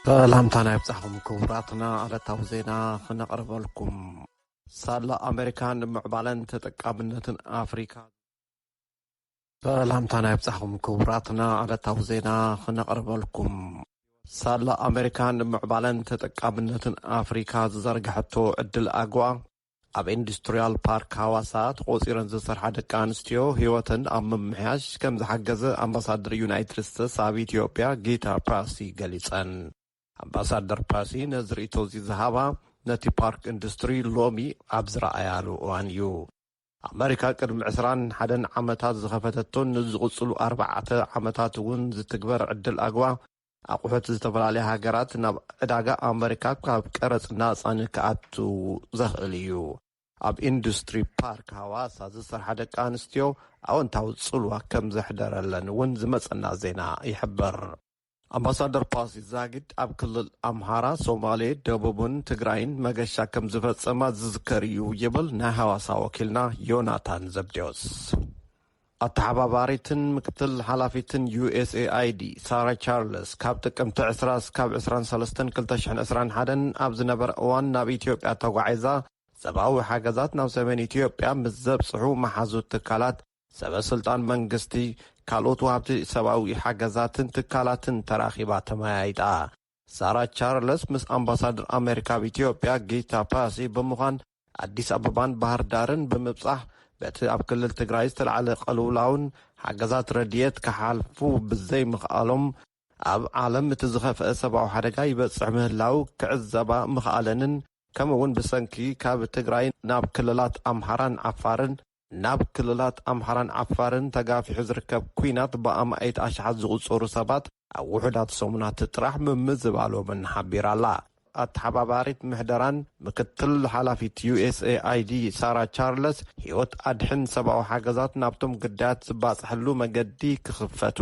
ሰላምታና ይብጻሕኩም ክቡራትና። ዕለታዊ ዜና ክነቕርበልኩም። ሳላ ኣሜሪካ ንምዕባለን ተጠቃምነትን ኣፍሪካ። ሰላምታና ይብጻሕኩም ክቡራትና። ዕለታዊ ዜና ክነቕርበልኩም። ሳላ ኣሜሪካ ንምዕባለን ተጠቃምነትን ኣፍሪካ ዝዘርግሐቶ ዕድል ኣግዋ፣ ኣብ ኢንዱስትሪያል ፓርክ ሃዋሳ ተቖጺረን ዝሰርሓ ደቂ ኣንስትዮ ህይወተን ኣብ ምምሕያሽ ከም ዝሓገዘ ኣምባሳደር ዩናይትድ ስቴትስ ኣብ ኢትዮጵያ ጊታ ፓሲ ገሊጸን። ኣምባሳደር ፓሲ ነዚ ርእይቶ እዚ ዝሃባ፣ ነቲ ፓርክ ኢንዱስትሪ ሎሚ ኣብ ዝረኣያሉ እዋን እዩ። ኣመሪካ ቅድሚ ዕስራን ሓደን ዓመታት ዝኸፈተቶን ንዝቕጽሉ ኣርባዕተ ዓመታት እውን ዝትግበር ዕድል ኣግዋ፣ ኣቑሑት ዝተፈላለያ ሃገራት ናብ ዕዳጋ ኣመሪካ ካብ ቀረጽ ናጻ ንክኣቱ ዘኽእል እዩ። ኣብ ኢንዱስትሪ ፓርክ ሃዋሳ ዝሰርሓ ደቂ ኣንስትዮ ኣወንታዊ ጽልዋ ከም ዘሕደረለን እውን ዝመጸና ዜና ይሕብር። ኣምባሳደር ፓሲ ዛጊድ ኣብ ክልል ኣምሃራ፣ ሶማሌ፣ ደቡብን ትግራይን መገሻ ከም ዝፈጸማ ዝዝከር እዩ ይብል ናይ ሃዋሳ ወኪልና ዮናታን ዘብዴዎስ። ኣተሓባባሪትን ምክትል ሓላፊትን ዩ ኤስ ኤ ኣይ ዲ ሳራ ቻርልስ ካብ ጥቅምቲ ዕስራ እስካብ ዕስራን ሰለስተን ክልተ ሽሕን ዕስራን ሓደን ኣብ ዝነበረ እዋን ናብ ኢትዮጵያ ተጓዒዛ ሰብኣዊ ሓገዛት ናብ ሰሜን ኢትዮጵያ ምስ ዘብጽሑ መሓዙት ትካላት፣ ሰበ ስልጣን መንግስቲ፣ ካልኦት ወሃብቲ ሰብኣዊ ሓገዛትን ትካላትን ተራኺባ ተመያይጣ። ሳራ ቻርለስ ምስ ኣምባሳደር ኣሜሪካ ኣብ ኢትዮጵያ ጊታ ፓሲ ብምዃን ኣዲስ ኣበባን ባህር ዳርን ብምብጻሕ በቲ ኣብ ክልል ትግራይ ዝተላዕለ ቅልውላውን ሓገዛት ረድኤት ክሓልፉ ብዘይምኽኣሎም ኣብ ዓለም እቲ ዝኸፍአ ሰብኣዊ ሓደጋ ይበጽሕ ምህላው ክዕዘባ ምኽኣለንን ከምኡ እውን ብሰንኪ ካብ ትግራይ ናብ ክልላት ኣምሓራን ዓፋርን ናብ ክልላት ኣምሓራን ዓፋርን ተጋፊሑ ዝርከብ ኲናት ብኣማኢት ኣሽሓት ዝቑጸሩ ሰባት ኣብ ውሑዳት ሰሙናት ጥራሕ ምምዝባሎምን ሓቢራ ኣላ። ኣተሓባባሪት ምሕደራን ምክትል ሓላፊት ዩ ኤስ ኤ ኣይ ዲ ሳራ ቻርለስ፣ ህይወት ኣድሕን ሰብኣዊ ሓገዛት ናብቶም ግዳያት ዝባጽሐሉ መገዲ ክኽፈቱ፣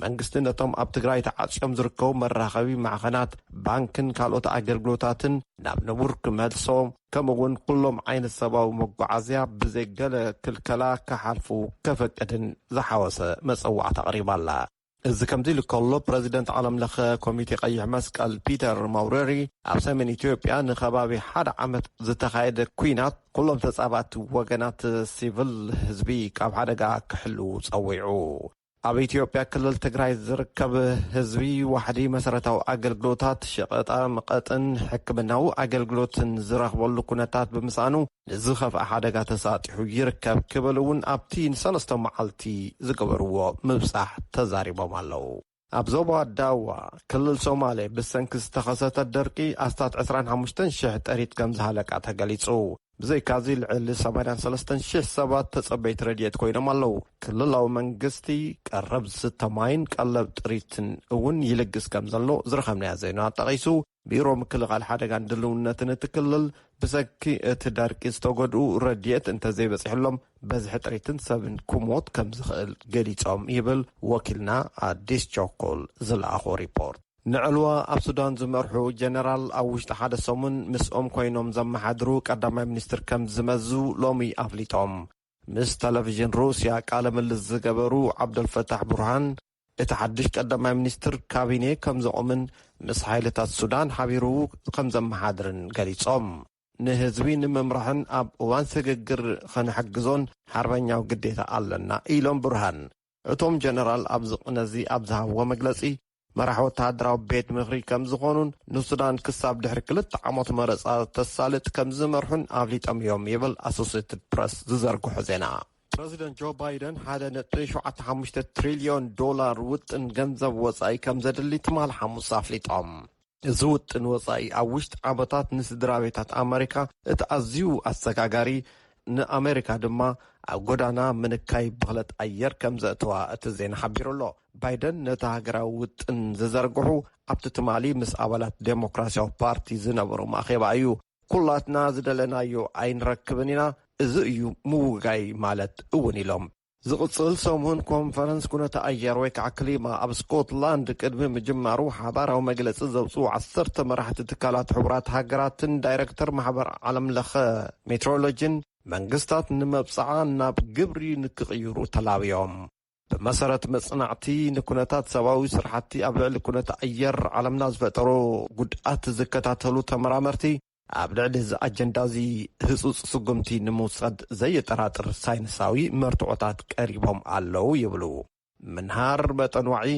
መንግስቲ ነቶም ኣብ ትግራይ ተዓጽዮም ዝርከቡ መራኸቢ ማዕኸናት፣ ባንክን ካልኦት ኣገልግሎታትን ናብ ንቡር ክመልሶ፣ ከምኡ እውን ኩሎም ዓይነት ሰብኣዊ መጓዓዝያ ብዘይ ገለ ክልከላ ክሓልፉ ከፈቅድን ዝሓወሰ መጸዋዕታ ኣቕሪባ ኣላ። እዚ ከምዚ ኢሉ ከሎ፣ ፕረዚደንት ዓለም ለኸ ኮሚቴ ቀይሕ መስቀል ፒተር ማውሬሪ ኣብ ሰሜን ኢትዮጵያ ንከባቢ ሓደ ዓመት ዝተኻየደ ኲናት ኩሎም ተጻባእቲ ወገናት ሲቪል ህዝቢ ካብ ሓደጋ ክሕልዉ ጸዊዑ። ኣብ ኢትዮጵያ ክልል ትግራይ ዝርከብ ህዝቢ ዋሕዲ መሰረታዊ ኣገልግሎታት፣ ሸቐጣ መቐጥን ሕክምናዊ ኣገልግሎትን ዝረኽበሉ ኩነታት ብምስኣኑ ንዝኸፍኣ ሓደጋ ተሳጢሑ ይርከብ ክብል እውን ኣብቲ ንሰለስተ መዓልቲ ዝገበርዎ ምብጻሕ ተዛሪቦም ኣለዉ። ኣብ ዞባ ዳዋ ክልል ሶማሌ ብሰንኪ ዝተኸሰተ ደርቂ ኣስታት ዕስራን ሓሙሽተን ሽሕ ጥሪት ከም ዝሃለቃ ተገሊጹ። ብዘይካዚ ልዕሊ ሰማንያን ሰለስተን ሽሕ ሰባት ተጸበይቲ ረድኤት ኮይኖም ኣለዉ። ክልላዊ መንግስቲ ቀረብ ዝስተ ማይን ቀለብ ጥሪትን እውን ይልግስ ከም ዘሎ ዝረኸብናዮ ዜና ጠቒሱ፣ ቢሮ ምክልኻል ሓደጋን ድልውነትን እቲ ክልል ብሰንኪ እቲ ደርቂ ዝተጎድኡ ረድኤት እንተዘይበጺሕሎም በዝሒ ጥሪትን ሰብን ክሞት ከም ዝኽእል ገሊጾም ይብል ወኪልና ኣዲስ ቸኮል ዝለኣኾ ሪፖርት። ንዕልዋ ኣብ ሱዳን ዝመርሑ ጀነራል ኣብ ውሽጢ ሓደ ሰሙን ምስኦም ኮይኖም ዘመሓድሩ ቀዳማይ ሚኒስትር ከም ዝመዙ ሎሚ ኣፍሊጦም። ምስ ቴሌቪዥን ሩስያ ቃለ ምልልስ ዝገበሩ ዓብደልፈታሕ ቡርሃን፣ እቲ ሓድሽ ቀዳማይ ሚኒስትር ካቢኔ ከም ዘቑምን ምስ ሓይልታት ሱዳን ሓቢሩ ከም ዘመሓድርን ገሊጾም። ንህዝቢ ንምምራሕን ኣብ እዋን ስግግር ኸንሕግዞን ሓርበኛዊ ግዴታ ኣለና ኢሎም ቡርሃን። እቶም ጀነራል ኣብዚ ቅነዚ ኣብ ዝሃብዎ መግለጺ፣ መራሕ ወተሃደራዊ ቤት ምኽሪ ከም ዝኾኑን ንሱዳን ክሳብ ድሕሪ ክልተ ዓመት መረጻ ተሳልጥ ከም ዝመርሑን ኣፍሊጦም እዮም ይብል ኣሶሴትድ ፕረስ ዝዘርግሖ ዜና። ፕረዚደንት ጆ ባይደን ሓደ ነጥቢ ሸውዓተ ሓሙሽተ ትሪልዮን ዶላር ውጥን ገንዘብ ወጻኢ ከም ዘድሊ ትማል ሓሙስ ኣፍሊጦም። እዚ ውጥን ወጻኢ ኣብ ውሽጢ ዓመታት ንስድራ ቤታት ኣመሪካ እቲ ኣዝዩ ኣሰጋጋሪ፣ ንኣመሪካ ድማ ኣብ ጎዳና ምንካይ ብኽለት ኣየር ከም ዘእተዋ እቲ ዜና ሓቢሩ ኣሎ። ባይደን ነቲ ሃገራዊ ውጥን ዝዘርግሑ ኣብቲ ትማሊ ምስ ኣባላት ዴሞክራሲያዊ ፓርቲ ዝነበሮም ኣኼባ እዩ። "ኩላትና ዝደለናዮ ኣይንረክብን ኢና፣ እዚ እዩ ምውጋይ ማለት እውን" ኢሎም። ዝቕጽል ሰሙን ኮንፈረንስ ኩነተ ኣየር ወይ ከዓ ክሊማ ኣብ ስኮትላንድ ቅድሚ ምጅማሩ ሓባራዊ መግለጺ ዘውፅኡ ዓሰርተ መራሕቲ ትካላት ሕቡራት ሃገራትን ዳይሬክተር ማሕበር ዓለም ለኸ ሜትሮሎጂን መንግስታት ንመብጽዓ ናብ ግብሪ ንክቕይሩ ተላብዮም። ብመሰረት መጽናዕቲ ንኩነታት ሰብኣዊ ስራሕቲ ኣብ ልዕሊ ኩነታት ኣየር ዓለምና ዝፈጠሮ ጉድኣት ዝከታተሉ ተመራመርቲ፣ ኣብ ልዕሊ እዚ ኣጀንዳ እዚ ህጹጽ ስጉምቲ ንምውሳድ ዘየጠራጥር ሳይንሳዊ መርትዖታት ቀሪቦም ኣለዉ ይብሉ። ምንሃር መጠን ዋዒ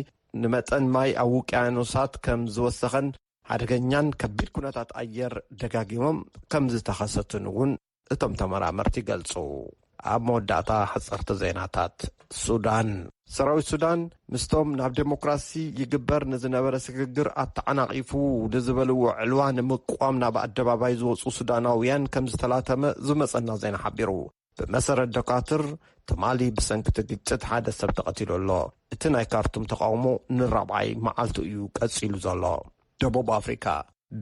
ንመጠን ማይ ኣብ ውቅያኖሳት ከም ዝወሰኸን ሓደገኛን ከቢድ ኩነታት ኣየር ደጋጊሞም ከም ዝተኸሰቱን እውን እቶም ተመራመርቲ ይገልጹ። ኣብ መወዳእታ፣ ሓጸርቲ ዜናታት። ሱዳን። ሰራዊት ሱዳን ምስቶም ናብ ዴሞክራሲ ይግበር ንዝነበረ ስግግር ኣተዓናቒፉ ንዝበልዎ ዕልዋ ንምቅዋም ናብ ኣደባባይ ዝወጹ ሱዳናውያን ከም ዝተላተመ ዝመጸና ዜና ሓቢሩ። ብመሰረት ዶካትር፣ ትማሊ ብሰንኪ እቲ ግጭት ሓደ ሰብ ተቐቲሉ ኣሎ። እቲ ናይ ካርቱም ተቃውሞ ንራብዓይ መዓልቱ እዩ ቀጺሉ ዘሎ። ደቡብ ኣፍሪካ።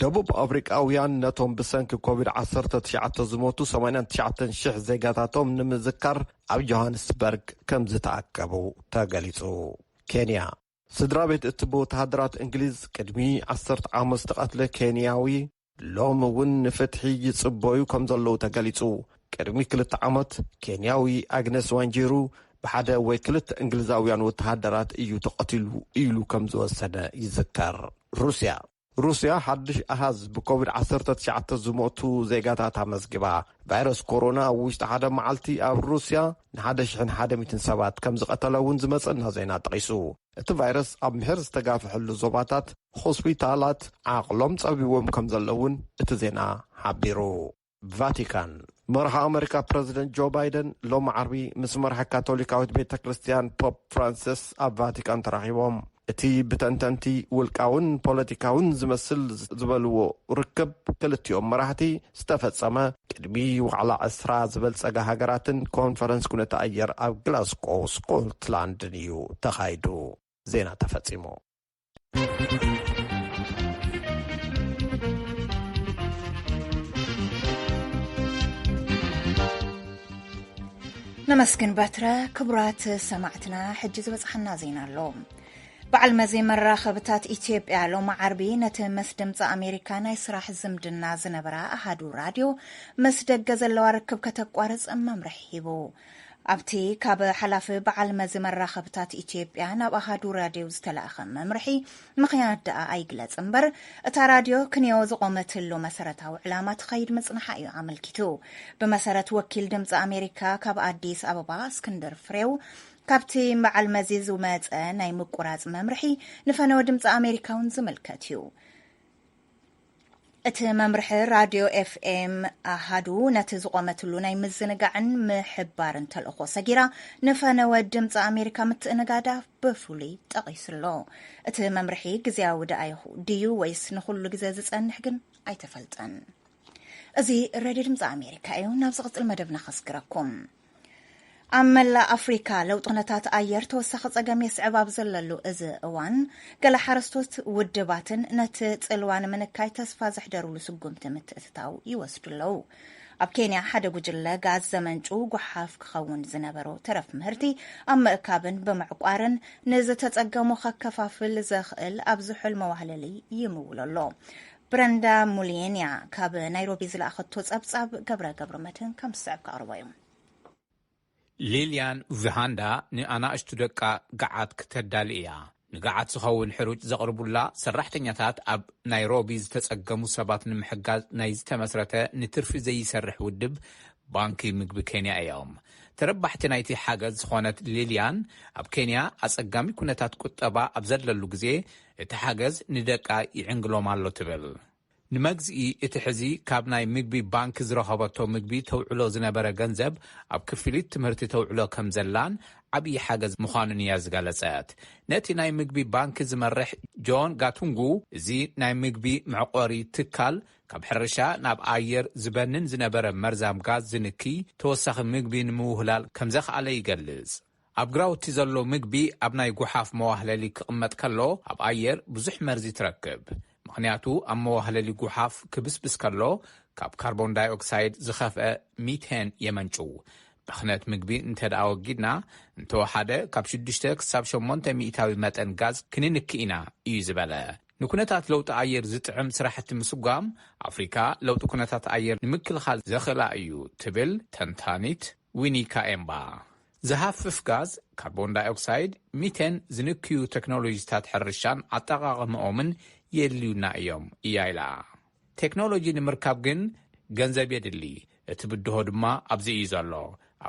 ደቡብ ኣፍሪቃውያን ነቶም ብሰንኪ ኮቪድ ዓሰርተ ትሽዓተ ዝሞቱ ሰማንያን ትሽዓተን ሽሕ ዜጋታቶም ንምዝካር ኣብ ጆሃንስበርግ ከም ዝተኣከቡ ተገሊጹ። ኬንያ። ስድራ ቤት እቲ ብወተሃደራት እንግሊዝ ቅድሚ ዓሰርተ ዓመት ዝተቐትለ ኬንያዊ ሎም እውን ንፍትሒ ይጽበዩ ከም ዘለዉ ተገሊጹ። ቅድሚ ክልተ ዓመት ኬንያዊ ኣግነስ ዋንጂሩ ብሓደ ወይ ክልተ እንግሊዛውያን ወተሃደራት እዩ ተቐቲሉ ኢሉ ከም ዝወሰነ ይዝከር። ሩስያ። ሩስያ ሓድሽ ኣሃዝ ብኮቪድ ዓሰርተ ትሽዓተ ዝሞቱ ዜጋታት ኣመዝግባ። ቫይረስ ኮሮና ኣብ ውሽጢ ሓደ መዓልቲ ኣብ ሩስያ ንሓደ ሽሕን ሓደ ሚእትን ሰባት ከም ዝቐተለ እውን ዝመጸና ዜና ጠቒሱ። እቲ ቫይረስ ኣብ ምሒር ዝተጋፍሐሉ ዞባታት ሆስፒታላት ዓቕሎም ጸቢዎም ከም ዘለውን እቲ ዜና ሓቢሩ። ቫቲካን። መራሒ ኣመሪካ ፕረዚደንት ጆ ባይደን ሎሚ ዓርቢ ምስ መራሒ ካቶሊካዊት ቤተ ክርስቲያን ፖፕ ፍራንሲስ ኣብ ቫቲካን ተራኺቦም። እቲ ብተንተንቲ ውልቃውን ፖለቲካውን ዝመስል ዝበልዎ ርክብ ክልቲኦም መራሕቲ ዝተፈጸመ ቅድሚ ዋዕላ ዕስራ ዝበልጸጋ ሃገራትን ኮንፈረንስ ኩነተ ኣየር ኣብ ግላስጎ ስኮትላንድን እዩ ተኻይዱ። ዜና ተፈጺሙ። ነመስግን በትረ። ክቡራት ሰማዕትና፣ ሕጂ ዝበጽሓና ዜና ኣሎ። በዓል መዚ መራኸብታት ኢትዮጵያ ሎሚ ዓርቢ ነቲ ምስ ድምፂ ኣሜሪካ ናይ ስራሕ ዝምድና ዝነበራ ኣሃዱ ራድዮ ምስ ደገ ዘለዋ ርክብ ከተቋርጽ መምርሒ ሂቡ። ኣብቲ ካብ ሓላፊ በዓል መዚ መራኸብታት ኢትዮጵያ ናብ ኣሃዱ ራድዮ ዝተላእኸ መምርሒ ምኽንያት ደኣ ኣይግለጽ እምበር፣ እታ ራድዮ ክንዮ ዝቖመትሉ መሰረታዊ ዕላማ ትኸይድ ምጽንሓ እዩ ኣመልኪቱ። ብመሰረት ወኪል ድምፂ ኣሜሪካ ካብ ኣዲስ ኣበባ እስክንድር ፍሬው፣ ካብቲ በዓል መዚ ዝመጸ ናይ ምቁራጽ መምርሒ ንፈነወ ድምፂ ኣሜሪካ እውን ዝምልከት እዩ። እቲ መምርሒ ራድዮ ኤፍኤም ኣሃዱ ነቲ ዝቖመትሉ ናይ ምዝንጋዕን ምሕባርን ተልእኾ ሰጊራ ንፈነወ ድምፂ ኣሜሪካ ምትእንጋዳ ብፍሉይ ጠቒሱ ኣሎ። እቲ መምርሒ ግዜያዊ ደኣ ይኹ-፣ ድዩ ወይስ ንኹሉ ግዜ ዝጸንሕ ግን ኣይተፈልጠን። እዚ ሬድዮ ድምፂ ኣሜሪካ እዩ። ናብ ዝቕጽል መደብና ከስግረኩም። ኣብ መላእ ኣፍሪካ ለውጢ ኩነታት ኣየር ተወሳኺ ጸገም የስዕብ ኣብ ዘለሉ እዚ እዋን፣ ገለ ሓረስቶት ውድባትን ነቲ ጽልዋ ንምንካይ ተስፋ ዘሕደሩሉ ስጉምቲ ምትእትታው ይወስዱ ኣለዉ። ኣብ ኬንያ ሓደ ጉጅለ ጋዝ ዘመንጩ ጓሓፍ ክኸውን ዝነበሮ ተረፍ ምህርቲ ኣብ ምእካብን ብምዕቋርን ንዝተጸገሙ ከከፋፍል ዘኽእል ኣብ ዝሑል መዋህለሊ ይምውሎ ኣሎ። ብረንዳ ሙልየንያ ካብ ናይሮቢ ዝለኣኸቶ ጸብጻብ ገብረ ገብረ መድህን ከም ዝስዕብ ከቕርቦ እዩ። ሊልያን ቪሃንዳ ንኣናእሽቱ ደቃ ገዓት ክተዳሊ እያ። ንገዓት ዝኸውን ሕሩጭ ዘቕርቡላ ሰራሕተኛታት ኣብ ናይሮቢ ዝተጸገሙ ሰባት ንምሕጋዝ ናይ ዝተመስረተ ንትርፊ ዘይሰርሕ ውድብ ባንኪ ምግቢ ኬንያ እዮም። ተረባሕቲ ናይቲ ሓገዝ ዝኾነት ሊልያን ኣብ ኬንያ ኣጸጋሚ ኩነታት ቁጠባ ኣብ ዘለሉ ግዜ እቲ ሓገዝ ንደቃ ይዕንግሎም ኣሎ ትብል። ንመግዝኢ እቲ ሕዚ ካብ ናይ ምግቢ ባንክ ዝረኸበቶ ምግቢ ተውዕሎ ዝነበረ ገንዘብ ኣብ ክፍሊት ትምህርቲ ተውዕሎ ከም ዘላን ዓብዪ ሓገዝ ምዃኑን እያ ዝገለጸት። ነቲ ናይ ምግቢ ባንክ ዝመርሕ ጆን ጋቱንጉ፣ እዚ ናይ ምግቢ መዕቆሪ ትካል ካብ ሕርሻ ናብ ኣየር ዝበንን ዝነበረ መርዛም ጋዝ ዝንኪ ተወሳኺ ምግቢ ንምውህላል ከም ዘኽኣለ ይገልጽ። ኣብ ግራውቲ ዘሎ ምግቢ ኣብ ናይ ጉሓፍ መዋህለሊ ክቕመጥ ከሎ ኣብ ኣየር ብዙሕ መርዚ ትረክብ። ምኽንያቱ ኣብ መዋህለሊ ጉሓፍ ክብስብስ ከሎ ካብ ካርቦን ዳይኦክሳይድ ዝኸፍአ ሚቴን የመንጭው። ብኽነት ምግቢ እንተ ደኣ ወጊድና እንተወሓደ ካብ ሽዱሽተ ክሳብ ሸሞንተ ሚእታዊ መጠን ጋዝ ክንንኪ ኢና እዩ ዝበለ። ንኩነታት ለውጢ ኣየር ዝጥዕም ስራሕቲ ምስጓም ኣፍሪካ ለውጢ ኩነታት ኣየር ንምክልኻል ዘኽእላ እዩ ትብል ተንታኒት ዊኒካ ኤምባ። ዝሃፍፍ ጋዝ፣ ካርቦን ዳይኦክሳይድ፣ ሚቴን ዝንክዩ ቴክኖሎጂታት ሕርሻን ኣጠቓቕምኦምን የድልዩና እዮም እያ ኢላ። ቴክኖሎጂ ንምርካብ ግን ገንዘብ የድሊ። እቲ ብድሆ ድማ ኣብዚ እዩ ዘሎ።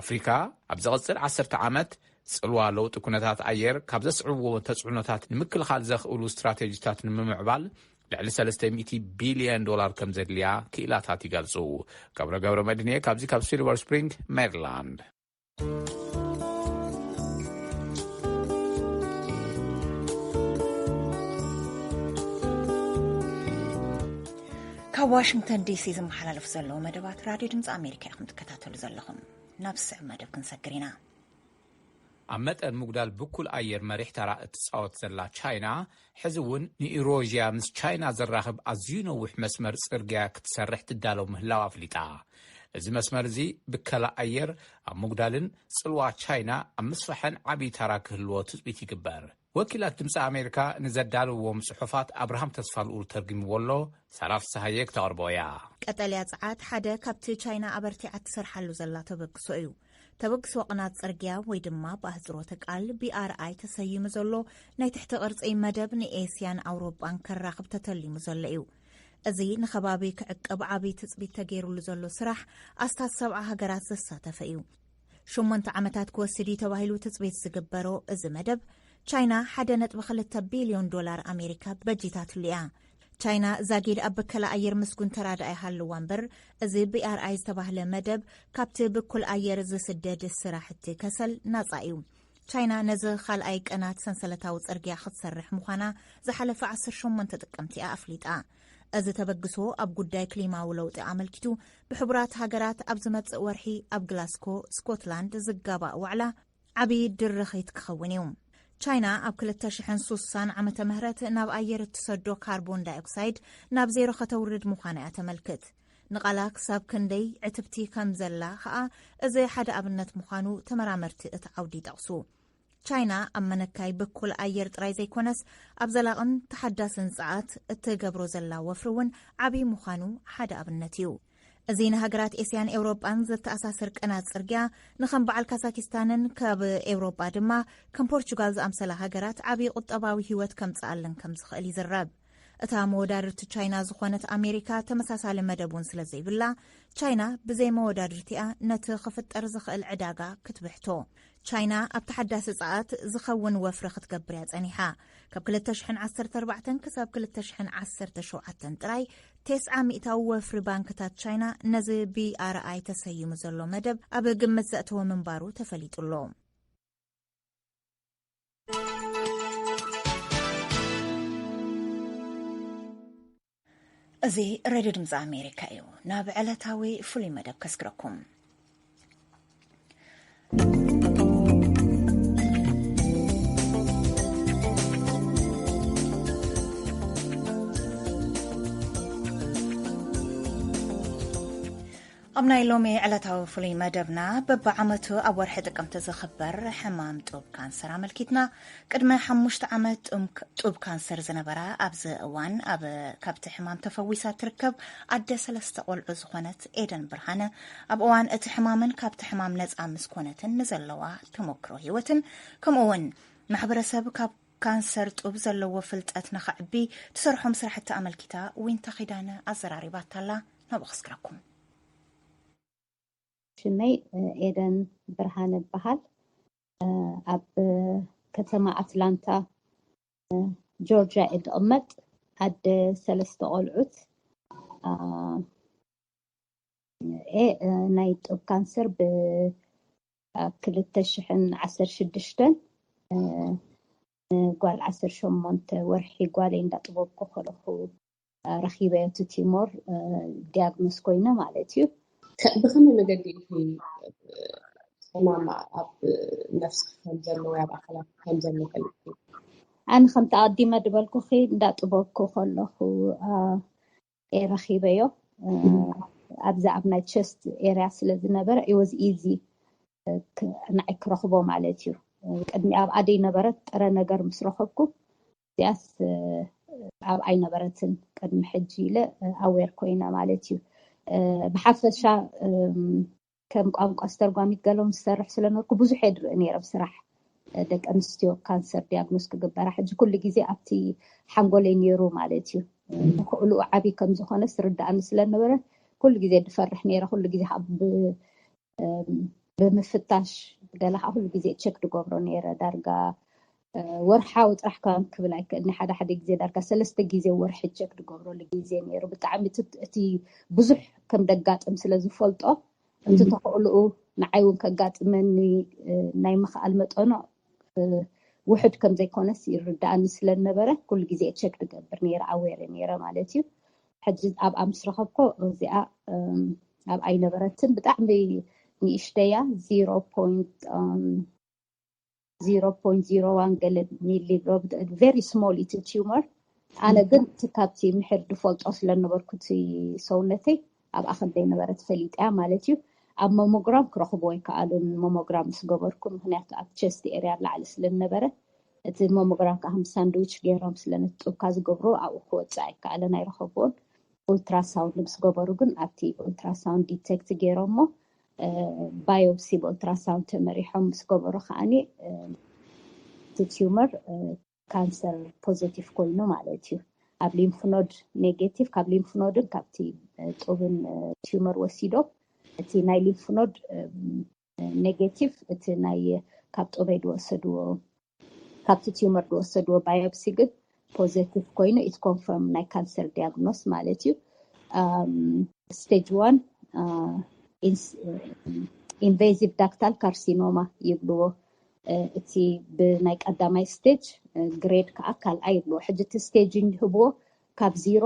ኣፍሪካ ኣብ ዝቐጽል ዓሰርተ ዓመት ጽልዋ ለውጢ ኩነታት ኣየር ካብ ዘስዕብዎ ተጽዕኖታት ንምክልኻል ዘኽእሉ ስትራቴጂታት ንምምዕባል ልዕሊ ሰለስተ ሚእቲ ቢልዮን ዶላር ከም ዘድልያ ክኢላታት ይገልጹ። ገብረ ገብረ መድህንየ ካብዚ ካብ ሲልቨር ስፕሪንግ ሜሪላንድ። ካብ ዋሽንግተን ዲሲ ዝመሓላለፉ ዘለዉ መደባት ራድዮ ድምፂ ኣሜሪካ ኢኹም ትከታተሉ ዘለኹም። ናብ ስዕብ መደብ ክንሰግር ኢና። ኣብ መጠን ምጉዳል ብኩል ኣየር መሪሕ ተራ እትፃወት ዘላ ቻይና፣ ሕዚ እውን ንኢሮዥያ ምስ ቻይና ዘራኽብ ኣዝዩ ነዊሕ መስመር ጽርግያ ክትሰርሕ ትዳለው ምህላው ኣፍሊጣ። እዚ መስመር እዚ ብከላ ኣየር ኣብ ምጉዳልን ጽልዋ ቻይና ኣብ ምስፋሕን ዓብዪ ተራ ክህልዎ ትጽቢት ይግበር። ወኪላት ድምፂ ኣሜሪካ ንዘዳለዎም ጽሑፋት ኣብርሃም ተስፋልኡል ተርጉምዎ ኣሎ። ሳራ ፍስሃየ ክተቕርቦ እያ። ቀጠልያ ጸዓት ሓደ ካብቲ ቻይና ኣበርቲዓ ትሰርሓሉ ዘላ ተበግሶ እዩ። ተበግሶ ቅናት ጽርግያ ወይ ድማ ብኣህጽሮተ ቃል ቢ ኣር ኣይ ተሰይሙ ዘሎ ናይ ትሕቲ ቅርጺ መደብ ንኤስያን ኣውሮጳን ከራኽብ ተተሊሙ ዘሎ እዩ። እዚ ንኸባቢ ክዕቅብ ዓብዪ ትጽቢት ተገይሩሉ ዘሎ ስራሕ ኣስታት ሰብዓ ሃገራት ዘሳተፈ እዩ። ሸሞንተ ዓመታት ክወስድ እዩ ተባሂሉ ትጽቢት ዝግበሮ እዚ መደብ፣ ቻይና ሓደ ነጥቢ ክልተ ቢልዮን ዶላር ኣሜሪካ በጂታትሉ እያ። ቻይና ዛጊድ ኣብ በከላ ኣየር ምስጉን ተራ ደኣ ይሃልዋ እምበር፣ እዚ ቢ ኣር ኣይ ዝተባህለ መደብ ካብቲ ብኩል ኣየር ዝስደድ ስራሕቲ ከሰል ናጻ እዩ። ቻይና ነዚ ካልኣይ ቅናት ሰንሰለታዊ ጽርግያ ክትሰርሕ ምዃና ዝሓለፈ ዓሰርተ ሸሞንተ ጥቅምቲ እያ ኣፍሊጣ። እዚ ተበግሶ ኣብ ጉዳይ ክሊማዊ ለውጢ ኣመልኪቱ ብሕቡራት ሃገራት ኣብ ዝመጽእ ወርሒ ኣብ ግላስኮ፣ ስኮትላንድ ዝጋባእ ዋዕላ ዓብዪ ድርኺት ክኸውን እዩ። ቻይና ኣብ ክልተ ሽሕን ሱሳን ዓመተ ምህረት ናብ ኣየር እትሰዶ ካርቦን ዳይኦክሳይድ ናብ ዜሮ ከተውርድ ምዃና እያ ተመልክት። ንቓላ ክሳብ ክንደይ ዕትብቲ ከም ዘላ ኸኣ እዚ ሓደ ኣብነት ምዃኑ ተመራመርቲ እቲ ዓውዲ ይጠቕሱ። ቻይና ኣብ መነካይ ብኩል ኣየር ጥራይ ዘይኮነስ ኣብ ዘላቕን ተሓዳስን ጸዓት እትገብሮ ዘላ ወፍሪ እውን ዓብዪ ምዃኑ ሓደ ኣብነት እዩ። እዚ ንሃገራት ኤስያን ኤውሮጳን ዘተኣሳስር ቅናት ጽርግያ ንኸም በዓል ካዛኪስታንን ካብ ኤውሮጳ ድማ ከም ፖርቹጋል ዝኣምሰላ ሃገራት ዓብዪ ቁጠባዊ ህይወት ከምጽኣለን ከም ዝኽእል ይዝረብ። እታ መወዳድርቲ ቻይና ዝኾነት ኣሜሪካ ተመሳሳሊ መደብ እውን ስለ ዘይብላ፣ ቻይና ብዘይ መወዳድርቲኣ ነቲ ክፍጠር ዝኽእል ዕዳጋ ክትብሕቶ። ቻይና ኣብ ተሓዳሲ ጸዓት ዝኸውን ወፍሪ ክትገብር እያ ጸኒሓ። ካብ ክልተ ሽሕን ዓሰርተ ኣርባዕተን ክሳብ ክልተ ሽሕን ዓሰርተ ሸውዓተን ጥራይ፣ ተስዓ ሚእታዊ ወፍሪ ባንክታት ቻይና ነዚ ቢ ኣር ኣይ ተሰይሙ ዘሎ መደብ ኣብ ግምት ዘእተወ ምንባሩ ተፈሊጡ ኣሎ። እዚ ሬድዮ ድምፂ ኣሜሪካ እዩ። ናብ ዕለታዊ ፍሉይ መደብ ከስግረኩም። ኣብ ናይ ሎሚ ዕለታዊ ፍሉይ መደብና፣ በብዓመቱ ኣብ ወርሒ ጥቅምቲ ዝኽበር ሕማም ጡብ ካንሰር ኣመልኪትና፣ ቅድሚ ሓሙሽተ ዓመት ጡብ ካንሰር ዝነበራ፣ ኣብዚ እዋን ኣብ፣ ካብቲ ሕማም ተፈዊሳ ትርከብ ኣደ ሰለስተ ቆልዑ ዝኾነት ኤደን ብርሃነ፣ ኣብ እዋን እቲ ሕማምን ካብቲ ሕማም ነጻ ምስ ኮነትን ንዘለዋ ተመክሮ ህይወትን፣ ከምኡ እውን ማሕበረሰብ ካብ ካንሰር ጡብ ዘለዎ ፍልጠት ንኸዕቢ ትሰርሖም ስራሕቲ ኣመልኪታ ዊንታ ኪዳነ ኣዘራሪባታላ። ናብኡ ከስግረኩም። ሽመይ ኤደን ብርሃነ እበሃል። ኣብ ከተማ ኣትላንታ ጆርጅያ እየ ዝቕመጥ። ኣደ ሰለስተ ቆልዑት እየ። ናይ ጡብ ካንሰር ብ ክልተ ሽሕን ዓሰርተ ሽዱሽተን ጓል ዓሰርተ ሸሞንተ ወርሒ ጓለይ እንዳጥበብኩ ከለኹ ረኺበዮ እቲ ቲሞር ዲያግኖስ ኮይነ ማለት እዩ። ብኸመይ መገዲ ኢኺ ሕማም ኣብ ነፍስኺ ከም ዘሎ ወይ ኣብ ኣካላትኪ ከም ዘሎ ፈሊጥኪ? ኣነ ከምቲ ኣቐዲመ ዝበልኩኺ እንዳጥበብኩ ከለኹ እየ ረኺበዮ። ኣብዚ ኣብ ናይ ቸስት ኤርያ ስለ ዝነበረ it was easy ንዓይ ክረኽቦ ማለት እዩ። ቅድሚ ኣብኣ ዘይነበረት ጥረ ነገር ምስ ረኸብኩ እዚኣስ ኣብ ኣይነበረትን ቅድሚ ሕጂ ኢለ ኣዌር ኮይነ ማለት እዩ። ብሓፈሻ ከም ቋንቋ ኣስተርጓሚት ገሎም ዝሰርሕ ስለነበርኩ ብዙሕ እየ ዝርኢ ነይረ ብስራሕ ደቂ ኣንስትዮ ካንሰር ዲያግኖስ ክግበራ። ሕጂ ኩሉ ግዜ ኣብቲ ሓንጎለይ ነይሩ ማለት እዩ። ተኽእልኡ ዓብዪ ከም ዝኾነ ስርዳእኒ ስለነበረ ኩሉ ግዜ ድፈርሕ ነይረ። ኩሉ ግዜ ካብ ብምፍታሽ ገለ ከዓ ኩሉ ግዜ ቸክ ድገብሮ ነይረ። ዳርጋ ወርሓዊ ጥራሕ ከም ክብል ኣይክእልኒ። ሓደ ሓደ ግዜ ዳርጋ ሰለስተ ግዜ ወርሒ ቸክ ድገብረሉ ግዜ ነይሩ። ብጣዕሚ እቲ ብዙሕ ከም ደጋጥም ስለ ዝፈልጦ እቲ ተኽእልኡ ንዓይ እውን ከጋጥመኒ ናይ ምኽኣል መጠኑ ውሕድ ከም ዘይኮነስ ይርዳእኒ ስለነበረ ኩሉ ግዜ ቸክ ድገብር ነይረ፣ ኣዌር ነይረ ማለት እዩ። ሕጂ ኣብኣ ምስ ረኸብኮ እዚኣ ኣብ ኣይነበረትን። ብጣዕሚ ንእሽተያ ዜሮ ፖይንት ዜሮ ፖይንት ዜሮ ዋን ገለ ሚሊ ቨሪ ስሞል እቲ ቲዩመር። ኣነ ግን እቲ ካብቲ ምሕር ድፈልጦ ስለነበርኩ እቲ ሰውነተይ ኣብኣ ከም ዘይነበረ ተፈሊጠያ ማለት እዩ። ኣብ ሞሞግራም ክረኽቦ ኣይከኣሉን፣ ሞሞግራም ምስ ገበርኩ፣ ምክንያቱ ኣብ ቸስት ኤርያ ላዕሊ ስለዝነበረ። እቲ ሞሞግራም ከዓ ከም ሳንድዊች ገይሮም ስለነጥብካ ዝገብሩ ኣብኡ ክወፅእ ኣይከኣለን፣ ኣይረኸብዎን። ኡልትራሳውንድ ምስ ገበሩ ግን ኣብቲ ኡልትራሳውንድ ዲቴክት ገይሮሞ ባዮፕሲ ብኡልትራሳውንድ ተመሪሖም ምስ ገበሩ ከዓኒ እቲ ቲዩመር ካንሰር ፖዘቲቭ ኮይኑ ማለት እዩ። ኣብ ሊምፍኖድ ኔጌቲቭ፣ ካብ ሊምፍኖድን ካብቲ ጡብን ቲዩመር ወሲዶም እቲ ናይ ሊምፍኖድ ኔጌቲቭ፣ እቲ ናይ ካብ ጡበይ ዝወሰድዎ፣ ካብቲ ቲዩመር ዝወሰድዎ ባዮፕሲ ግን ፖዘቲቭ ኮይኑ ኢት ኮንፈርም ናይ ካንሰር ዲያግኖስ ማለት እዩ። ስቴጅ ዋን ኢንቬዚቭ ዳክታል ካርሲኖማ ይብልዎ። እቲ ብናይ ቀዳማይ ስቴጅ ግሬድ ከዓ ካልኣይ ይብልዎ። ሕጂ እቲ ስቴጅ ህብዎ ካብ ዜሮ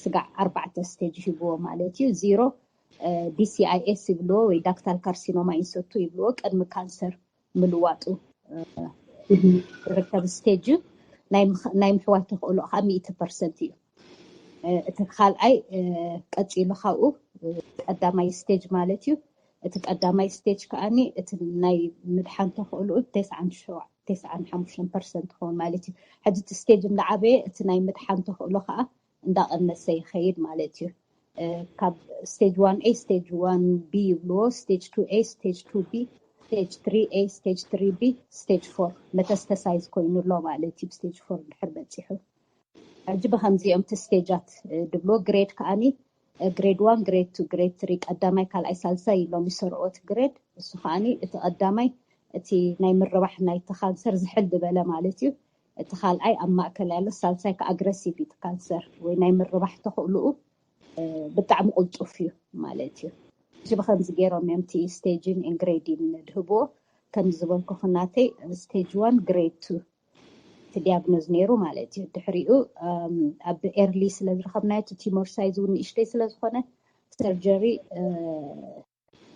ስጋዕ ኣርባዕተ ስቴጅ ሂብዎ ማለት እዩ። ዜሮ ዲሲኣይኤስ ይብልዎ ወይ ዳክታል ካርሲኖማ ኢንሰቱ ይብልዎ። ቅድሚ ካንሰር ምልዋጡ ዝርከብ ስቴጅ እዩ። ናይ ምሕዋይ ተኽእሎ ከዓ ሚእቲ ፐርሰንት እዩ። እቲ ካልኣይ ቀፂሉ ካብኡ ቀዳማይ ስቴጅ ማለት እዩ። እቲ ቀዳማይ ስቴጅ ከዓኒ እቲ ናይ ምድሓን ተኽእልኡ ተስዓን ሓሙሽተን ፐርሰንት ክኸውን ማለት እዩ። ሕጂ እቲ ስቴጅ እንዳዓበየ እቲ ናይ ምድሓን ተኽእሎ ከዓ እንዳቐነሰ ይኸይድ ማለት እዩ። ካብ ስቴጅ ዋን ኤ፣ ስቴጅ ዋን ቢ ይብልዎ፣ ስቴጅ ቱ ኤ፣ ስቴጅ ቱ ቢ፣ ስቴጅ ትሪ ኤ፣ ስቴጅ ትሪ ቢ፣ ስቴጅ ፎር መተስተሳይዝ ኮይኑ ኣሎ ማለት እዩ። ስቴጅ ፎር ድሕር በፂሑ ሕጂ ብከምዚኦም እቲ ስቴጃት ድብሎ ግሬድ ከዓኒ ግሬድ ዋን፣ ግሬድ ቱ፣ ግሬድ ትሪ፣ ቀዳማይ፣ ካልኣይ፣ ሳልሳይ ኢሎም ይሰርዑ እቲ ግሬድ። እሱ ከዓኒ እቲ ቀዳማይ እቲ ናይ ምርባሕ ናይቲ ካንሰር ዝሕል ዝበለ ማለት እዩ። እቲ ካልኣይ ኣብ ማእከል ያሎ፣ ሳልሳይ ከ ኣግረሲቭ እዩ ካንሰር ወይ ናይ ምርባሕ ተኽእልኡ ብጣዕሚ ቅልጡፍ እዩ ማለት እዩ። እዚ ብከምዚ ገይሮም እዮም እቲ ስቴጅን ኢንግሬዲን ድህብዎ። ከም ዝበልኩ ክናተይ ስቴጅ ዋን ግሬድ ቱ እቲ ዲያግኖዝ ነይሩ ማለት እዩ። ድሕሪኡ ኣብ ኤርሊ ስለ ዝረኸብናዮ እቲ ቲሞር ሳይዝ እውን ንእሽተይ ስለ ዝኾነ ሰርጀሪ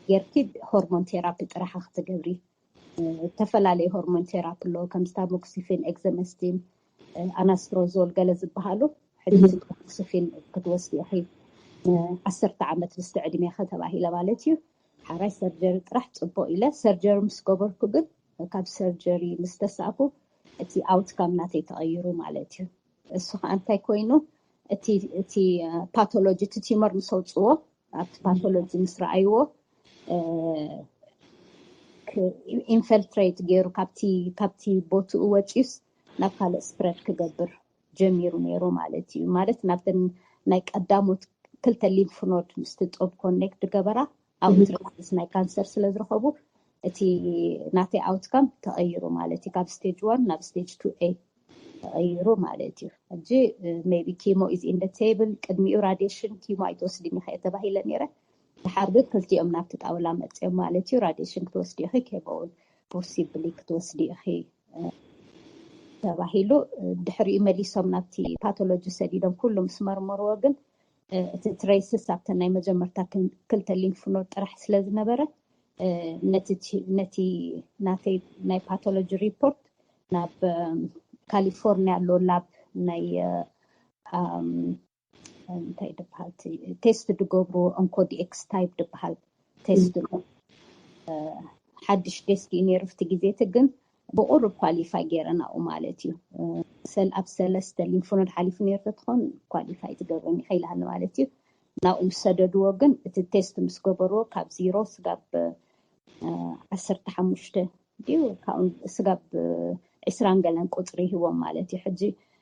ጌርኪ ሆርሞን ቴራፒ ጥራሓ ክትገብሪ። ዝተፈላለዩ ሆርሞን ቴራፒ ኣለዎ፣ ከም ታሞክሲፊን፣ ኤግዘመስቲን፣ ኣናስትሮዞል ገለ ዝበሃሉ። ሕጂ ታሞክሲፊን ክትወስዲ ኢኺ ዓሰርተ ዓመት ምስቲ ዕድሜ ከተባሂለ ማለት እዩ። ሓራይ ሰርጀሪ ጥራሕ ፅቡቅ ኢለ ሰርጀሪ ምስ ገበርኩ ግን ካብ ሰርጀሪ ምስ ተሳእኩ እቲ ኣውትካም ናተይ ተቐይሩ ማለት እዩ። እሱ ከዓ እንታይ ኮይኑ፣ እቲ ፓቶሎጂ፣ እቲ ቲመር ምስ ኣውፅዎ፣ ኣብቲ ፓቶሎጂ ምስ ረኣይዎ ኢንፈልትሬት ገይሩ ካብቲ ቦትኡ ወፂኡስ ናብ ካልእ ስፕረድ ክገብር ጀሚሩ ነይሩ ማለት እዩ። ማለት ናብተን ናይ ቀዳሞት ክልተ ሊምፍ ኖድ ምስቲ ጡብ ኮኔክት ገበራ ኣብኡ ትሪትስ ናይ ካንሰር ስለ ዝረኸቡ እቲ ናተይ ኣውትካም ተቐይሩ ማለት እዩ። ካብ ስቴጅ ዋን ናብ ስቴጅ ቱ ኤ ተቐይሩ ማለት እዩ። ሕጂ ሜቢ ኪሞ ኢዝ ኢን ቴብል፣ ቅድሚኡ ራዲሽን ኪሞ ኣይትወስድን ኢኸ ተባሂለ ነይረ። ድሓር ግን ክልቲኦም ናብቲ ጣውላ መፅኦም ማለት እዩ። ራዲሽን ክትወስዲ ኢኺ፣ ኬሞ እውን ፖሲብሊ ክትወስዲ ኢኺ ተባሂሉ። ድሕሪኡ መሊሶም ናብቲ ፓቶሎጂ ሰዲዶም ኩሉ ምስ መርመርዎ ግን እቲ ትሬስስ ኣብተን ናይ መጀመርታ ክልተ ሊምፍ ኖድ ጥራሕ ስለ ዝነበረ ነቲ ናተይ ናይ ፓቶሎጂ ሪፖርት ናብ ካሊፎርኒያ ኣሎ ላብ ናይ እንታይ ድበሃል ቴስት ድገብሩ ኦንኮዲኤክስ ታይፕ ድበሃል ቴስት ኣሎ። ሓድሽ ዴስክ እዩ ነይሩ ኣብቲ ግዜ እቲ ግን ብቁሩብ ኳሊፋይ ገይረን ኣብኡ ማለት እዩ። ሰል ኣብ ሰለስተ ሊምፍ ኖድ ሓሊፉ ነይሩ ተትኾን ኳሊፋይ ትገብረን ኢኸ ኢላኒ ማለት እዩ። ናብኡ ምስ ሰደድዎ ግን እቲ ቴስት ምስ ገበርዎ ካብ ዜሮ ስጋብ ዓሰርተ ሓሙሽተ ድዩ ስጋብ ዕስራን ገለን ቁፅሪ ሂቦም ማለት እዩ። ሕጂ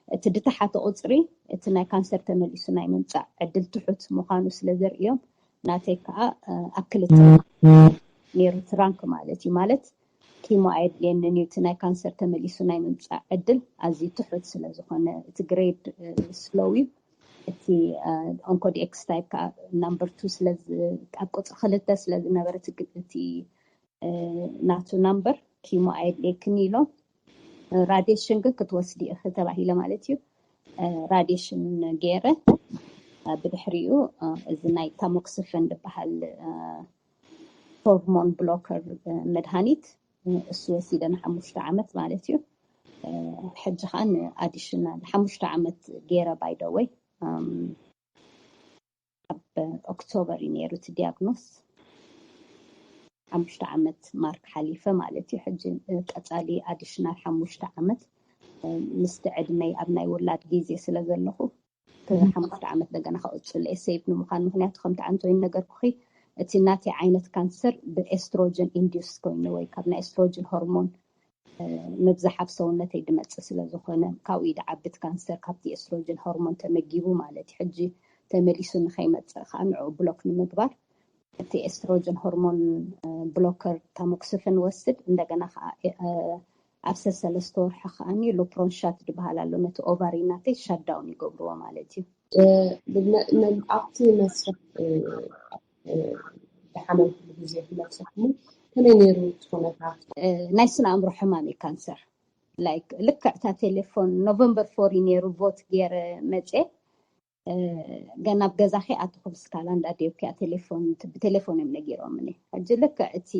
እቲ ድተሓተ ቁፅሪ እቲ ናይ ካንሰር ተመሊሱ ናይ ምምፃእ ዕድል ትሑት ምዃኑ ስለ ዘርእዮም ናተይ ከዓ ኣብ ክልተ ነይሩ ትራንክ ማለት እዩ። ማለት ኪሞ ኣየድልየንን እዩ። እቲ ናይ ካንሰር ተመሊሱ ናይ ምምፃእ ዕድል ኣዝዩ ትሑት ስለ ዝኾነ እቲ ግሬድ ስሎው እዩ። እቲ ኦንኮዲኤክስ ታይፕ ከዓ ናምበር ቱ ስለ ኣብ ቁፅሪ ክልተ ስለ ዝነበረ እቲ ናቱ ናምበር ኪሞ ኣየድልየክን ኢሎም ራዲሽን ግን ክትወስዲ ኢኺ ተባሂለ ማለት እዩ። ራዲሽን ገይረ ብድሕሪኡ እዚ ናይ ታሞክስፈን ዝበሃል ሆርሞን ብሎከር መድሃኒት እሱ ወሲደ ንሓሙሽተ ዓመት ማለት እዩ። ሕጂ ከዓ ንኣዲሽናል ሓሙሽተ ዓመት ገይረ ባይደወይ ኣብ ኦክቶበር እዩ ነይሩ እቲ ዲያግኖስ። ሓሙሽተ ዓመት ማርክ ሓሊፈ ማለት እዩ። ሕጂ ቀፃሊ ኣዲሽናል ሓሙሽተ ዓመት ምስቲ ዕድመይ ኣብ ናይ ውላድ ግዜ ስለ ዘለኹ ሓሙሽተ ዓመት ደገና ከቕፅል እየ ሴቭ ንምዃን። ምክንያቱ ከምቲ ዓንቶይን ነገርኩኺ እቲ ናተይ ዓይነት ካንሰር ብኤስትሮጀን ኢንዲዩስ ኮይኑ ወይ ካብ ናይ ኤስትሮጀን ሆርሞን ምብዛሕ ኣብ ሰውነተይ ድመፅእ ስለ ዝኾነ ካብኡ ድዓብት ካንሰር ካብቲ ኤስትሮጀን ሆርሞን ተመጊቡ ማለት እዩ። ሕጂ ተመሊሱ ንኸይመፅእ ከዓ ንዕኡ ብሎክ ንምግባር እቲ ኤስትሮጀን ሆርሞን ብሎከር ታሞክስፍን ወስድ እንደገና ከዓ ኣብ ሰሰለስተ ወርሒ ከዓኒ ሎፕሮንሻት ዝበሃል ኣሎ ነቲ ኦቫሪ ናተይ ሻዳውን ይገብርዎ ማለት እዩ። ኣብቲ መስርሕ ድሓመም ኩሉ ግዜ ክመፅኹም ከመይ ነይሩ እቲ ኩነታት? ናይ ስነ ኣእምሮ ሕማም እዩ ካንሰር። ላይክ ልክዕታ ቴሌፎን ኖቨምበር ፎር ነይሩ ቮት ገይረ መፅየ ገና ኣብ ገዛኺ ኣትኹ ብስካላ እንዳደብኪያ ቴሌፎን ብቴሌፎን እዮም ነጊሮምኒ። ሕጂ ልክዕ እቲ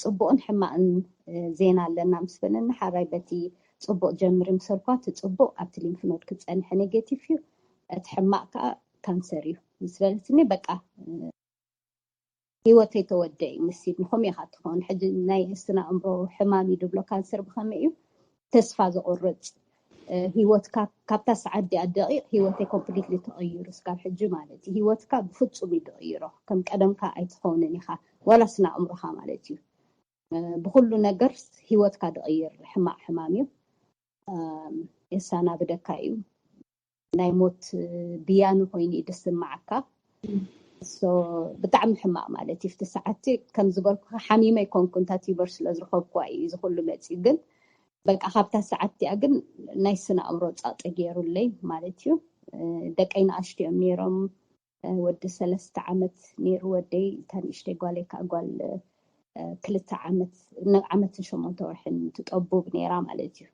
ፅቡቕን ሕማቕን ዜና ኣለና ምስ በለኒ ሓራይ በቲ ፅቡቕ ጀምሪ ምሰልኳ እቲ ፅቡቕ ኣብቲ ሊምፍ ኖድ ክፀንሐ ኔጌቲቭ እዩ፣ እቲ ሕማቕ ከዓ ካንሰር እዩ ምስ በለትኒ በቃ ህይወተይ ተወደ እዩ ምስ ኢድ ንኸም ኢኻ ትኸውን። ሕጂ ናይ ስነ ኣእምሮ ሕማም እዩ ድብሎ ካንሰር ብኸመይ እዩ ተስፋ ዘቑርፅ ህይወትካ ካብታ ሰዓት ዲኣ ደቂቕ ህይወተይ ኮምፕሊትሊ ተቐይሩ ስካብ ሕጂ ማለት እዩ። ህይወትካ ብፍፁም እዩ ድቕይሮ። ከም ቀደምካ ኣይትኸውንን ኢኻ ዋላ ስነ ኣእምሮኻ ማለት እዩ። ብኩሉ ነገር ህይወትካ ድቕይር ሕማቕ ሕማም እዩ። የሳናብደካ እዩ። ናይ ሞት ብያኑ ኮይኑ እዩ ድስማዓካ። ብጣዕሚ ሕማቕ ማለት እዩ። ፍቲ ሰዓቲ ከም ዝበልኩ ሓሚመ ይኮንኩ እንታ ቲበር ስለ ዝረኸብኩዋ እዩ እዚ ኩሉ መፂኡ። ግን በቃ ካብታ ሰዓት እቲኣ ግን ናይ ስነ ኣእምሮ ፃጠ ገይሩለይ ማለት እዩ። ደቀይ ንኣሽቱ እዮም ነይሮም። ወዲ ሰለስተ ዓመት ነይሩ ወደይ፣ እታ ንእሽተይ ጓለይ ከዓ ጓል ክልተ ዓመት ዓመትን ሸሞንተ ወርሕን ትጠቡብ ነይራ ማለት እዩ።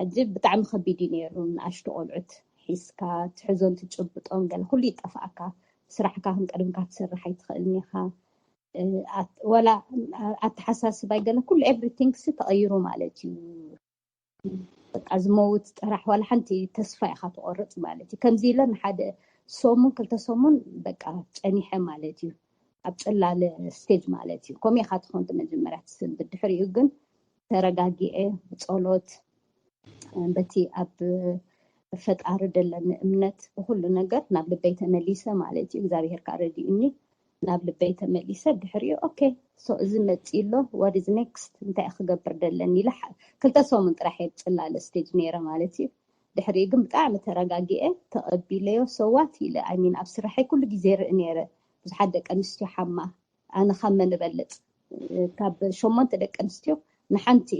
ሕጂ ብጣዕሚ ከቢድ እዩ ነይሩ። ንኣሽቱ ቆልዑት ሒዝካ ትሕዞን ትጭብጦን ገለ ኩሉ ይጠፍኣካ። ስራሕካ ከም ቀደምካ ትሰርሕ ኣይትኽእልን ኢኻ። ወላ ኣተሓሳስባይ ገለ ኩሉ ኤቭሪቲንግ ሲ ተቐይሩ ማለት እዩ። በቃ ዝመውት ጥራሕ ዋላ ሓንቲ ተስፋ ኢኻ ትቆርፅ ማለት እዩ። ከምዚ ኢለ ንሓደ ሰሙን ክልተ ሰሙን በቃ ፀኒሐ ማለት እዩ። ኣብ ፅላለ ስቴጅ ማለት እዩ። ከምኡ ኢኻ ትኾን መጀመርያ ትስንብድ። ድሕሪኡ ግን ተረጋጊኤ ብፀሎት በቲ ኣብ ፈጣሪ ደለኒ እምነት ብኩሉ ነገር ናብ ልበይ ተመሊሰ ማለት እዩ። እግዚኣብሔር ከዓ ረዲኡኒ ናብ ልበይ ተመሊሰ። ድሕሪኡ ኦኬ ሶ እዚ መፂ ኣሎ what is next እንታይ ክገብር ደለኒ ኢለ ክልተ ሰሙን ጥራሕ እየ ብፅላለ ስቴጅ ነይረ ማለት እዩ። ድሕሪኡ ግን ብጣዕሚ ተረጋጊኤ ተቐቢለዮ። ሰዋት ኢለ ኣይሚን ኣብ ስራሐይ ኩሉ ግዜ ርኢ ነይረ ብዙሓት ደቂ ኣንስትዮ ሓማ ኣነ ካብ መን እበልፅ ካብ ሸሞንተ ደቂ ኣንስትዮ ንሓንቲ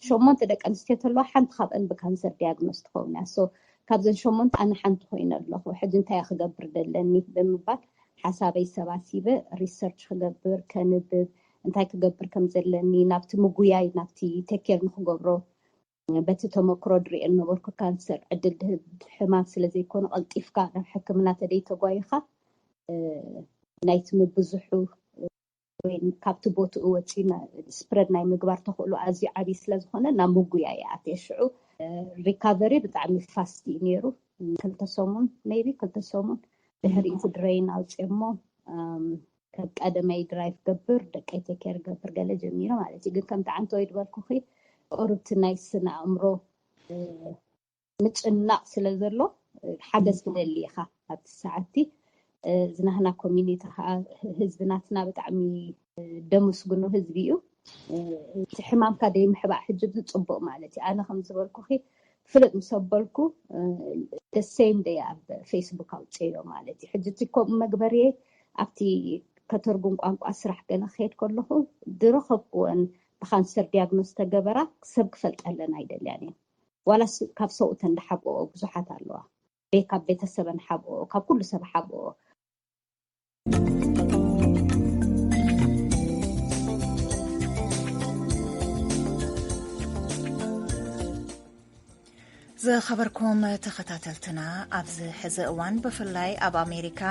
ሸሞንተ ደቂ ኣንስትዮ ተለዋ ሓንቲ ካብአን ብካንሰር ዲያግኖስ ትኸውን እያ። ሶ ካብዘን ሸሞንተ ኣነ ሓንቲ ኮይነ ኣለኹ። ሕጂ እንታይ ክገብር ደለኒ ብምባል ሓሳበይ ሰባሲበ ሪሰርች ክገብር ከንብብ እንታይ ክገብር ከም ዘለኒ ናብቲ ምጉያይ ናብቲ ቴኬር ንክገብሮ በቲ ተመክሮ ድሪኦ ነበርኩ። ካንሰር ዕድል ድህብ ሕማም ስለ ዘይኮነ ቀልጢፍካ ናብ ሕክምና ተደይ ተጓይኻ ናይቲ ምብዝሑ ወይ ካብቲ ቦትኡ ወፂ ስፕረድ ናይ ምግባር ተኽእሎ ኣዝዩ ዓብዪ ስለ ዝኾነ ናብ ምጉያ ይኣትየ። ሽዑ ሪካቨሪ ብጣዕሚ ፋስት እዩ ነይሩ። ክልተ ሰሙን ሜቢ ክልተ ሰሙን ድሕሪ እቲ ድረይን ኣውፅኦሞ ከም ቀደመይ ድራይቭ ገብር ደቀይ ቴኬር ገብር ገለ ጀሚረ ማለት እዩ። ግን ከምቲ ዓንተወይ ድበልኩኺ ቁርብቲ ናይ ስነ ኣእምሮ ምጭናቕ ስለ ዘሎ ሓገዝ ትደሊ ኢኻ ኣብቲ ሰዓቲ። ዝናህና ኮሚኒቲ ከዓ ህዝቢ ናትና ብጣዕሚ ደመስግኖ ህዝቢ እዩ። እቲ ሕማምካ ደይምሕባእ ሕጂ እዚ ፅቡቅ ማለት እዩ። ኣነ ከም ዝበልኩኺ ፍልጥ ምስ ኣበልኩ ደሴም ደይ ኣብ ፌስቡክ ኣውፅዮ ማለት እዩ። ሕጂ እቲ ከምኡ መግበርየ ኣብቲ ከተርጉም ቋንቋ ስራሕ ገለ ክሄድ ከለኹ ዝረኸብኩወን ብካንሰር ዲያግኖስ ተገበራ ሰብ ክፈልጠለን ኣይደልያን እየን። ዋላስ ካብ ሰብኡተን ዝሓብኦ ብዙሓት ኣለዋ። ቤ ካብ ቤተሰበን ሓብኦ ካብ ኩሉ ሰብ ሓብኦ። ዝኸበርኩም ተኸታተልትና፣ ኣብዚ ሕዚ እዋን ብፍላይ ኣብ ኣሜሪካ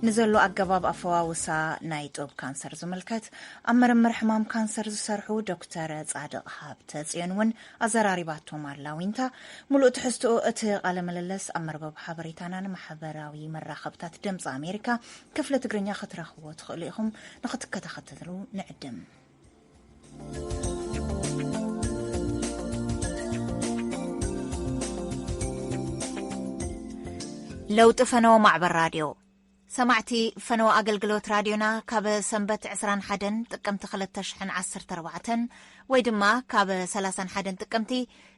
ንዘሎ ኣገባብ ኣፈዋውሳ ናይ ጡብ ካንሰር ዝምልከት ኣብ መርምር ሕማም ካንሰር ዝሰርሑ ዶክተር ጻድቕ ሃብተ ጽዮን እውን ኣዘራሪባቶም ኣላ። ዊንታ፣ ሙሉእ ትሕዝትኡ እቲ ቃለ ምልልስ ኣብ መርበብ ሓበሬታና ንማሕበራዊ መራኸብታት ድምፂ ኣሜሪካ ክፍሊ ትግርኛ ክትረኽብዎ ትኽእሉ ኢኹም። ንኽትከታተሉ ንዕድም። ለውጢ ፈነወ ማዕበል ራድዮ። ሰማዕቲ ፈነወ ኣገልግሎት ራድዮና ካብ ሰንበት ዕስራን ሓደን ጥቅምቲ ክልተ ሽሕን ዓሰርተ ኣርባዕተን ወይ ድማ ካብ ሰላሳን ሓደን ጥቅምቲ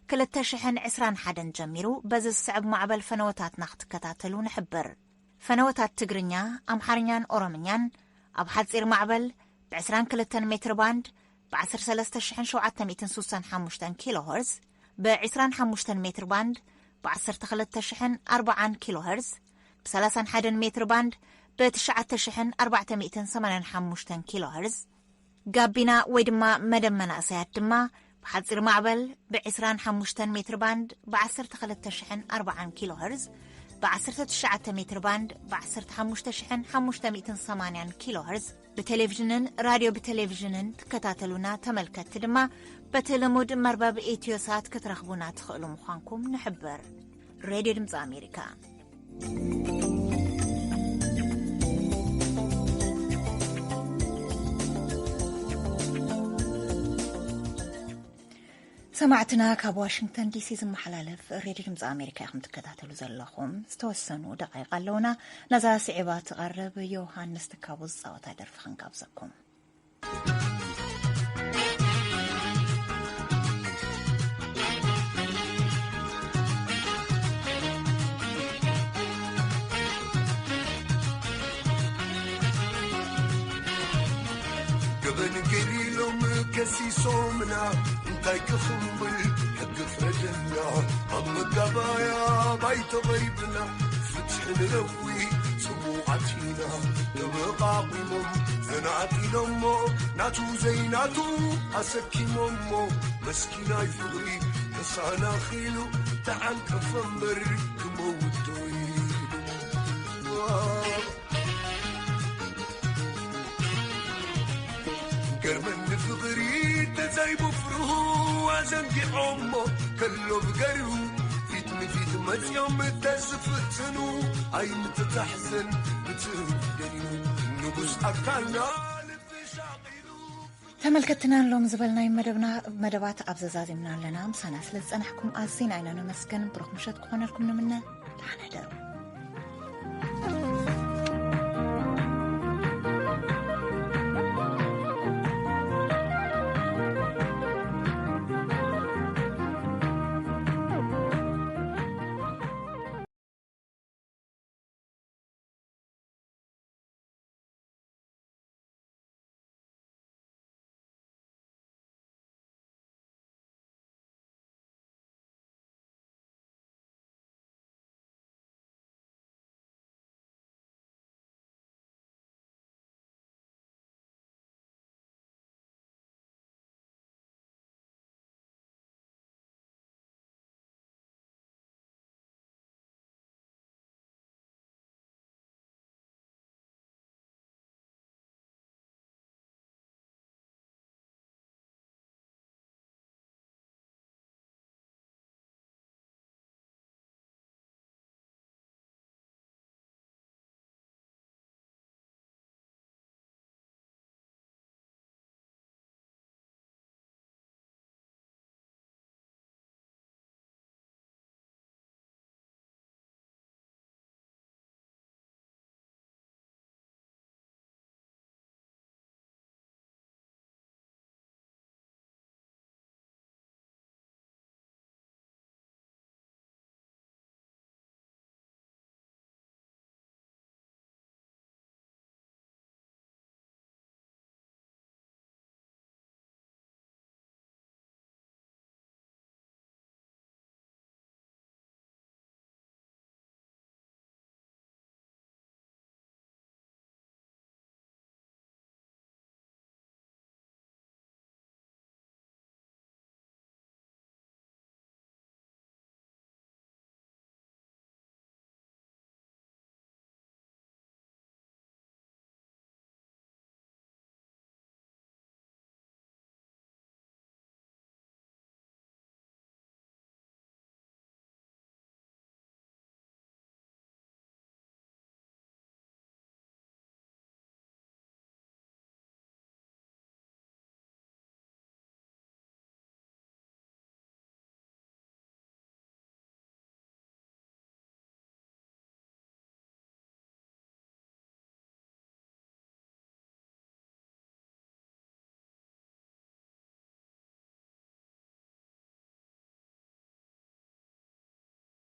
ክልተ ሽሕን ዕስራን ሓደን ጀሚሩ በዚ ዝስዕብ ማዕበል ፈነወታትና ክትከታተሉ ንሕብር። ፈነወታት ትግርኛ፣ ኣምሓርኛን ኦሮምኛን ኣብ ሓጺር ማዕበል ብ ዕስራን ክልተን ሜትር ባንድ ብ ዓሰርተ ሰለስተ ሽሕን ሸውዓተ ሚእትን ሱሳን ሓሙሽተን ኪሎ ሄርዝ፣ ብ ዕስራን ሓሙሽተን ሜትር ባንድ ብ ዓሰርተ ክልተ ሽሕን ኣርባዓን ኪሎ ሄርዝ፣ ብ ሰላሳን ሓደን ሜትር ባንድ ብ ትሽዓተ ሽሕን ኣርባዕተ ሚእትን ሰማንያን ሓሙሽተን ኪሎ ሄርዝ፣ ጋቢና ወይ ድማ መደብ መናእሰያት ድማ ብሓጺር ማዕበል ብ ዕስራን ሓሙሽተን ሜትር ባንድ ብ ዓሰርተ ክልተ ሽሕን ኣርባዓን ኪሎ ሄርዝ፣ ብ ዓሰርተ ትሽዓተ ሜትር ባንድ ብ ዓሰርተ ሓሙሽተ ሽሕን ሓሙሽተ ሚእትን ሰማንያን ኪሎ ሄርዝ፣ ብቴሌቪዥንን ራድዮ ብቴሌቪዥንን ትከታተሉና ተመልከትቲ ድማ በቲ ልሙድ መርበብ ኢትዮሳት ክትረኽቡና ትኽእሉ ምዃንኩም ንሕብር። ሬድዮ ድምፂ ኣሜሪካ። ሰማዕትና፣ ካብ ዋሽንግተን ዲሲ ዝመሓላለፍ ሬድዮ ድምፂ ኣሜሪካ ኢኹም ትከታተሉ ዘለኹም። ዝተወሰኑ ደቃይቅ ኣለውና። ነዛ ስዒባ ትቐርብ ዮሃንስ ትካቡ ዝፃወታ ደርፊ ክንጋብዘኩም። ገበን ገሊሎም ከሲሶምና፣ እንታይ ክኽንብል ሕጊ ፍረደና። ኣብ መጋባያ ባይቶ ቀሪብና፣ ፍትሒ ንረዊ ጽሙዓት ኢና። ተበቓቒሞም ዘናጢሎሞ፣ ናቱ ዘይናቱ ኣሰኪሞሞ፣ መስኪናይ ፍቕሪ ተሳናኺሉ፣ ተዓንቀፈ እምበር ክመውት ዶ ኢሉ። ገርመኒ ፍቕሪ ተዘይብፍርሁ ኣዘንጊዖሞ ከሎ ብገርሁ ፊት ንፊት መጽዮም ተዝፍትኑ ኣይምትታሕዘን ብትደልዩ ንጉስ ኣካልና ልቢ ሻቒሉ። ተመልከትትና ሎም ዝበልናይ መደብና መደባት ኣብ ዘዛዚምና ኣለና። ምሳና ስለ ዝጸናሕኩም ኣዝና ኢና ነመስገን። ብሩኽ ምሸት ክኾነልኩም ንምነ። ደሓና ሕደሩ።